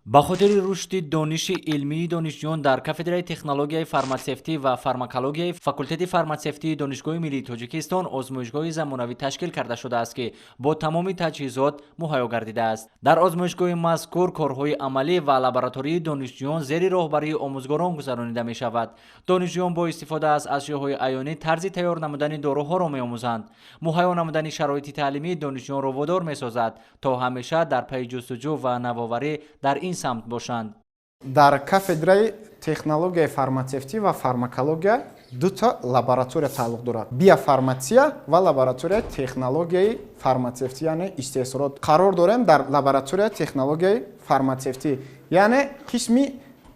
Ба хотири рушди дониши илмии донишҷӯён дар кафедраи технологияи фарматсевтӣ ва фармакологияи факултети фарматсевтии Донишгоҳи миллии Тоҷикистон озмоишгоҳи замонавӣ ташкил карда шудааст, ки бо тамоми таҷҳизот муҳайё гардидааст. Дар озмоишгоҳи мазкур корҳои амалӣ ва лаборатории донишҷӯён зери роҳбарии омӯзгорон гузаронида мешавад. Донишҷӯён бо истифода аз ашёҳои аёнӣ тарзи тайёр намудани доруҳоро меомӯзанд. Муҳайё намудани шароити таълимӣ донишҷӯёнро водор месозад, то ҳамеша дар пайи ҷустуҷӯ ва навоварӣ дар ин самт бошанд. Дар кафедраи технологияи фарматсевтӣ ва фармакология дута лаборатория тааллуқ дорад: биофарматсия ва лабораторияи технологияи фарматсевтӣ, яъне истеҳсолот. Қарор дорем дар лабораторияи технологияи фарматсевтӣ, яъне қисми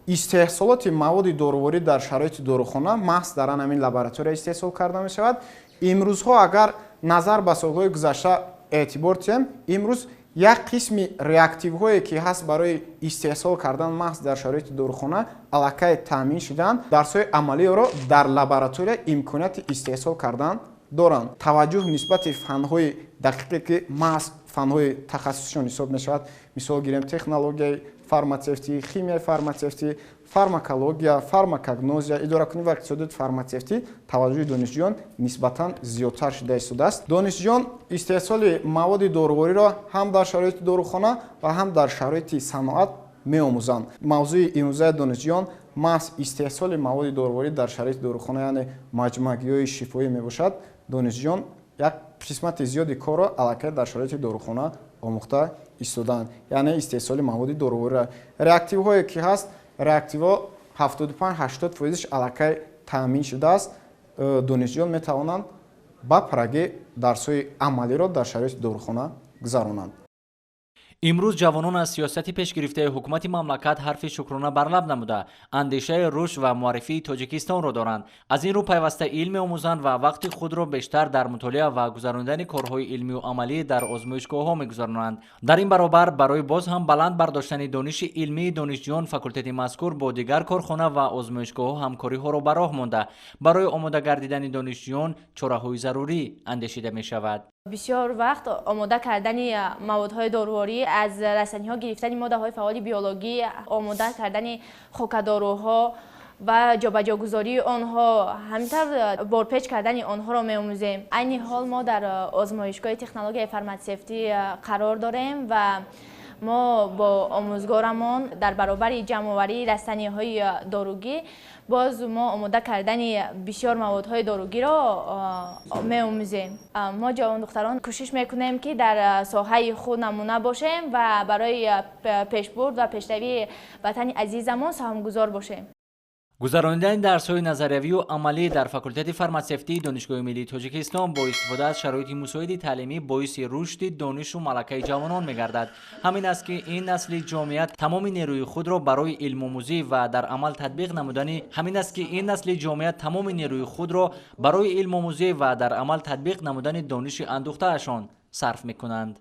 истеҳсолоти маводи доруворӣ дар шароити дорухона маҳз дар ҳамин лаборатория истеҳсол карда мешавад. Имрӯзҳо, агар назар ба солҳои гузашта эътибор диҳем, имрӯз як қисми реактивҳое, ки ҳаст барои истеҳсол кардан маҳз дар шароити дорухона, аллакай таъмин шуданд. Дарсҳои амалиро дар лаборатория имконияти истеҳсол кардан доранд. Таваҷҷӯҳ нисбати фанҳои дақиқе, ки маҳз фанҳои тахассусишон ҳисоб мешавад, мисол гирем, технологияи фарматсевтӣ, химияи фарматсевтӣ, фармакология, фармакогнозия, идоракунӣ ва иқтисодиёти фарматсевтӣ, таваҷҷӯҳи донишҷӯён нисбатан зиёдтар шуда истодааст. Донишҷӯён истеҳсоли маводи дорувориро ҳам дар шароити дорухона ва ҳам дар шароити саноат меомӯзанд. Мавзӯи имрӯзаи донишҷӯён маҳз истеҳсоли маводи доруворӣ дар шароити дорухона, яъне маҷмӯагиҳои шифоӣ мебошад. Донишҷӯён як қисмати зиёди корро аллакай дар шароити дорухона омӯхта истодаанд, яъне истеҳсоли маводи дорувориро. Реактивҳое, ки ҳаст, реактивҳо 75-80 фоизиш аллакай таъмин шудааст. Донишҷӯён метавонанд ба пуррагӣ дарсҳои амалиро дар шароити дорухона гузаронанд. Имрӯз ҷавонон аз сиёсати пешгирифтаи ҳукумати мамлакат ҳарфи шукрона бар лаб намуда, андешаи рушд ва муаррифии Тоҷикистонро доранд. Аз ин рӯ пайваста илм меомӯзанд ва вақти худро бештар дар мутолиа ва гузаронидани корҳои илмию амалӣ дар озмоишгоҳҳо мегузаронанд. Дар ин баробар, барои боз ҳам баланд бардоштани дониши илмии донишҷӯён, факултети мазкур бо дигар корхона ва озмоишгоҳҳо ҳамкориҳоро ба роҳ монда, барои омода гардидани донишҷӯён чораҳои зарурӣ андешида мешавад. Бисёр вақт омода кардани маводҳои доруворӣ, аз растаниҳо гирифтани моддаҳои фаъоли биологӣ, омода кардани хокадоруҳо ва ҷобаҷогузории онҳо, ҳамин тавр борпеч кардани онҳоро меомӯзем. Айни ҳол мо дар озмоишгоҳи технологияи фарматсевтӣ қарор дорем ва мо бо омӯзгорамон дар баробари ҷамъоварии растаниҳои доругӣ боз мо омода кардани бисёр маводҳои доругиро меомӯзем. Мо, ҷавондухтарон, кӯшиш мекунем, ки дар соҳаи худ намуна бошем ва барои пешбурд ва пешравии ватани азизамон саҳмгузор бошем. Гузаронидани дарсҳои назариявию амалӣ дар факултети фарматсевтии Донишгоҳи миллии Тоҷикистон бо истифода аз шароити мусоиди таълимӣ боиси рушди донишу малакаи ҷавонон мегардад. Ҳамин аст, ки ин насли ҷомеа тамоми нерӯи худро барои илмомӯзӣ ва дар амал татбиқ намудани ҳамин аст, ки ин насли ҷомеа тамоми нерӯи худро барои илмомӯзӣ ва дар амал татбиқ намудани дониши андӯхтаашон сарф мекунанд.